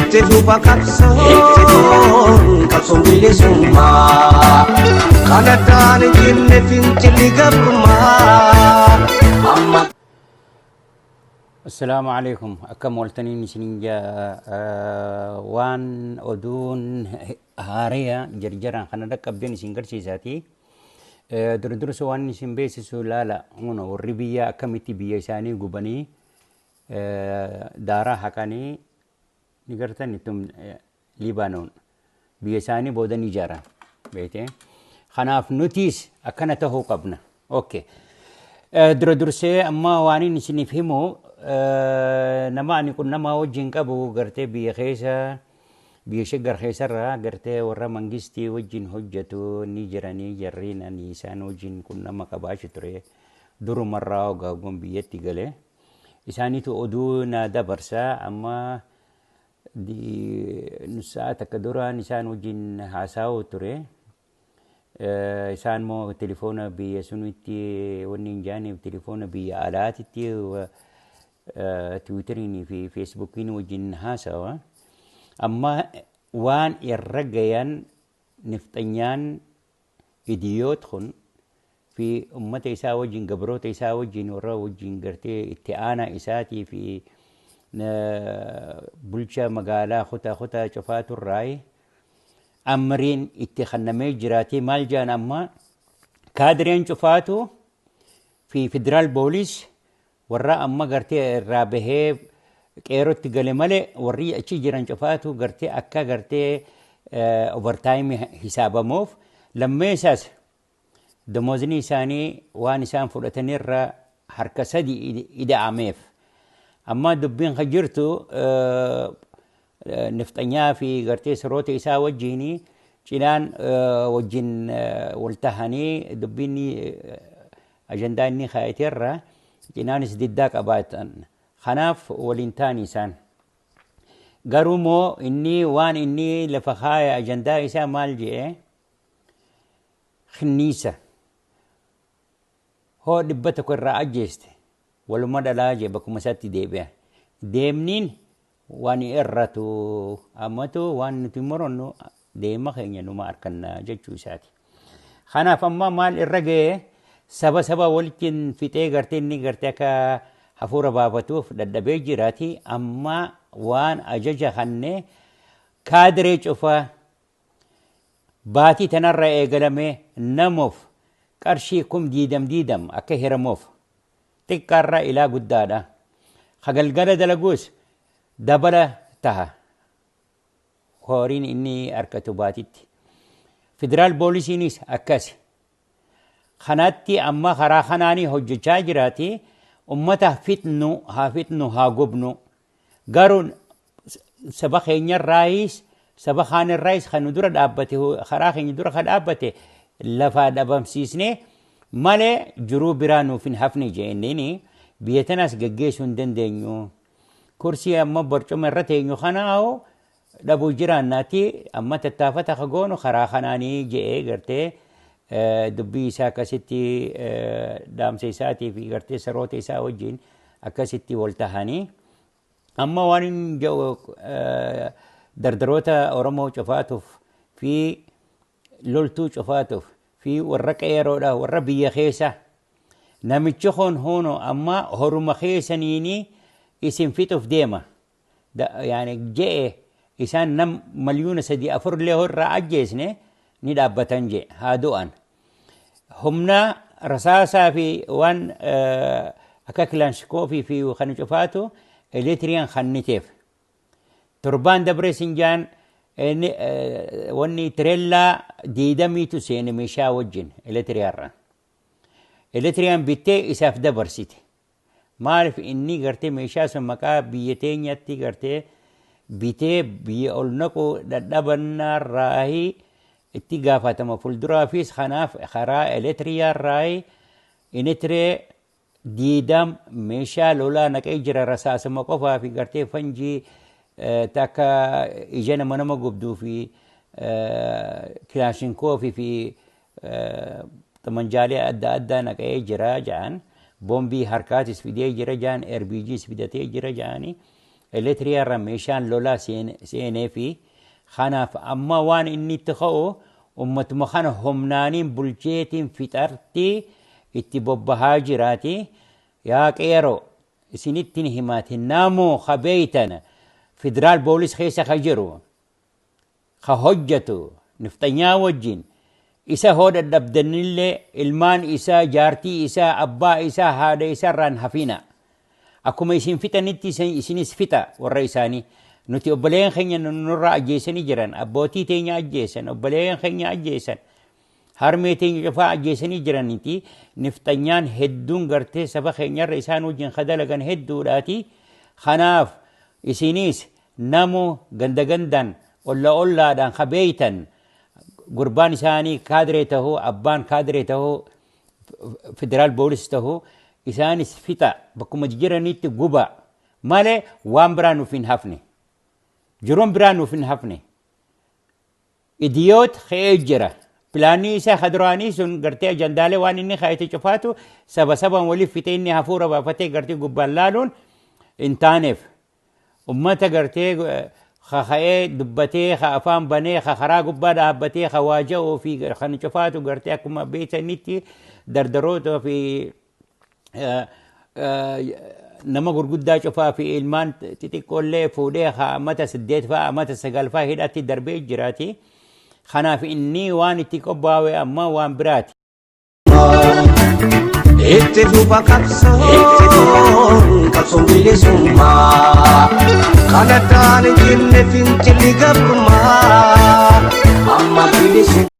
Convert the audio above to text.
Itti fufa qabsoon, qabsoon bilisummaa. Kan addaan hin cinne fincilli gabrummaa. Amma. Assalaamu alaikum. Akkam ooltaniin isinin jaa? Waan oduun haaraya jarjaraan kana dhaqqabdeen isin garsiisaati. Dura dursa waan isin beeksisu laala, huno warri biyya akkamitti biyya isaanii gubanii daaraa haqanii ni gartan ittum Libaanoon biyya isaanii booda ni ijaaran beekte. Kanaaf nutiis akkana tahuu qabna. Okay. Dura dursee amma waan inni isiniif himu, nama ani qunnamaa wajjin qabu gartee biyya keessa, biyya Shaggar keessarraa gartee warra mangistii wajjin hojjetu ni jiranii. Jarriin ani isaan wajjin qunnama qabaachuu ture durumarraa hogaaguun biyyatti gale. Isaaniitu oduu na dabarsa. Amma sa'a takka duraan isaan wajjin haasa'uu ture. Isaan immoo telefoona biyya sunitti wanni hin jaaniif, telefoona biyya alaatitti Twitteriin fi Facebookiin wajjin haasawa. Amma waan irra gayan nifxanyaan idiyoot kun fi ummata isaa wajjin, gabroota isaa wajjin, warra wajjin gartee itti aanaa isaatii fi bulchaa magaalaa kutaa kutaa cufaaturraayi amriin itti kennamee jiraatee. Maal jaan? Amma kaadireen cufaatu fi federaal poolis warra amma gartee irraa bahee qeerotti gale malee, warri achi jiran cufaatu gartee akka gartee overtime hisaabamuuf, lammeessaas damozni isaanii waan isaan fudhatanirra harka sadi ida'ameef. Amma dubbiin kan jirtu nifxanyaa fi gartee soroota isaa wajjiin cinaan wajjin wal tahanii, dubbiin ajandaa inni kaayateerra cinaanis diddaa qabaatan. Kanaaf waliin ta'an isaan. Garuu moo inni waan inni lafa kaaya, ajandaa isaa maal jedhe? Kinniisa hoo 100 irraa ajjeeste waluma dhalaa jee, bakkuma isaatti deebi'a. Deemniin waan irratu ammatu waan nuti moronnu deema keenya numa arkanna jechuu isaati. Kanaaf amma maal irra ga'e? Saba saba walitti fixee gartee inni gartee akka hafuura baafatuuf dadhabee jiraati. Amma waan ajaja kanne, kaadiree cufa baatii tanarra eegalamee namuuf qarshii 20,000 akka hiramuuf, xiqqaarra ilaa guddaadha. Ka galgala dalaguus dabala taha horiin inni argatu baatitti. Federaal poolisiinis akkasi. Kanatti amma karaa kanaanii hojjechaa jiraati. Ummata fixnu haa fixnu, haa gubnu. Garuu saba keenyarraayis saba kaanirraayis kan nu dura dhaabbate, karaa keenya dura kan dhaabbate lafaa dhabamsiisnee malee jiruu biraa nuuf hin hafne jeenneeni biyya tanaas geggeessuu hin dandeenyu. Kursii amma barcuma irra teenyu kanaa dhabuu jiraannaati amma tattaafata ka goonu karaa kanaanii je'ee, gartee dubbii isaa akkasitti dhaamsa isaatii fi gartee saroota isaa wajjin akkasitti wal tahanii. Amma waan hin jedhu, dardaroota Oromoo cufaatuuf fi loltuu cufaatuuf fi warra qeeroodha, warra biyya keessa, namichi kun huno amma horuma keessaniini isin fixuuf deema. Yaani je'e isaan nam 3 miliyoona 4 illee irraa ajjeesne ni dhaabbatan je'e, haa du'an. Humna rasaasaa fi waan akka kilaanshikoofii fi kan cufaatu Eritiriyaan kanniteef. Torbaan dabree sinjaan wanni tireellaa 20tu seene meeshaa wajjin Eritiriyaarraa. Eritiriyaan bittee isaaf dabarsite. Maaliif inni gartee meeshaa sun maqaa biyya teenyatti gartee bitee biyya ol naqu dadhabannaarraahi itti gaafatama fuulduraafis. Kanaaf karaa Eritiriyaarraahi inni tiree 20 meeshaa lolaa naqee jira, rasaasuma qofaa fi gartee fanjii takka ija nama nama gubduu fi kilaashinkoofii fi xamanjaalee adda addaa naqee jira jedhan. Boombii harkaatis fidee jira jedhan, RPGs fidatee jira jedhani. Eritiriyaa irraa meeshaan lolaa seenee fi kanaaf amma waan inni itti ka'u ummatuma kana humnaaniin bulcheetiin fixarti itti bobbahaa jiraati. Yaa qeeroo, isinittiin himaati, namoo ka beeytan federaal poolis keessa ka jiru ka hojjetu nifxanyaa wajjin isa hoo dadhabdanillee, ilmaan isaa, jaartii isaa, abbaa isaa, haadha isaa irraan hafina. Akkuma isin fixanitti isinis fixa warra isaanii. Nuti obboleeyyan keenya nurraa ajjeesanii jiran, abbootii teenya ajjeesan, obboleeyyan keenya ajjeesan, harmee teenya cufaa ajjeesanii jiraniiti. Nifxanyaan hedduun gartee saba keenyarra isaan wajjin ka dalagan hedduudhaati. Kanaaf isinis namu ganda gandaan, olla ollaadhaan ka beeytan, gurbaan isaanii kaadiree tahuu, abbaan kaadiree tahuu, federaal poolis tahuu, isaanis fixa, bakkuma jiranitti guba malee waan biraa nuuf hin hafne. Jiruun biraa nuuf hin hafne. Idiyoot ka'ee jira. Pilaanii isaa ka duraanii sun gartee ajandaalee waan inni kaayate cufaatu saba sabaan waliif fixee inni hafuura baafatee gartee gubbaan laaluun hin taaneef. Ummata gartee kaka'ee dubbatee, ka afaan banee, ka karaa gubbaa dhaabbatee, ka waaja'uu fi kan cufaatu gartee akkuma beektanitti dardaroota fi nama gurguddaa cufaa fi ilmaan xixiqqoollee fuudhee ka amata 8 faa, amata 9 faa hidhatti darbee jiraati. Kanaaf inni waan itti qophaa'e amma waan biraati. Itti fufa qabsoon, qabsoon bilisummaa. Kan addaan hin jenne fincilli gabrummaa. Amma bilisummaa.